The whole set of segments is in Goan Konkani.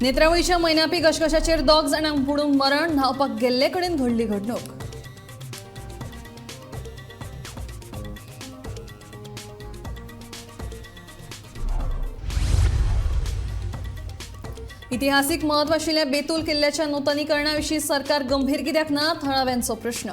नेत्रावळीच्या मैनापी घशघशाचेर 2 जाणांक बुडून मरण. न्हावपाक गेल्ले कडेन घडली घडणूक. इतिहासीक म्हत्व आशिल्ल्या बेतूल किल्ल्याच्या नुतनीकरणाविशीं सरकार गंभीर कित्याक ना, थळाव्यांचो प्रश्न.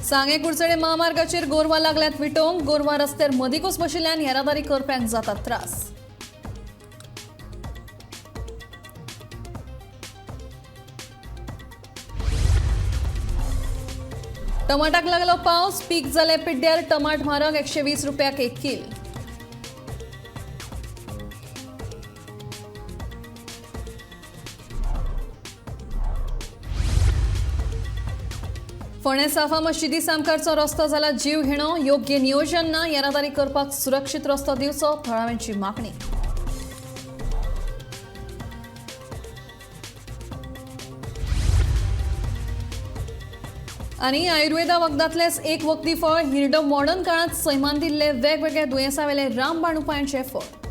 सांगें कुडचडे महामार्गाचेर गोरवां लागल्यात विटोवंक. गोरवां रस्त्यार मदीकूच बशिल्ल्यान येरादारी करप्यांक जातात त्रास. टमाटाक लागलो पावस. पीक जालें पिड्ड्यार. टमाट म्हारग, 120 रुपयाक 1 कील. फोंडें साफा मशिदी सामकारचो रस्तो जाला जीव घेणो. योग्य नियोजन ना. येरादारी करपाक सुरक्षीत रस्तो दिवचो, थळाव्यांची मागणी. आनी आयुर्वेदा वखदांतलेंच एक वखदी फळ हिरडो मॉडर्न काळांत सैमान दिल्ले वेगवेगळ्या दुयेंसां वेले रामबाण उपायांचें फळ.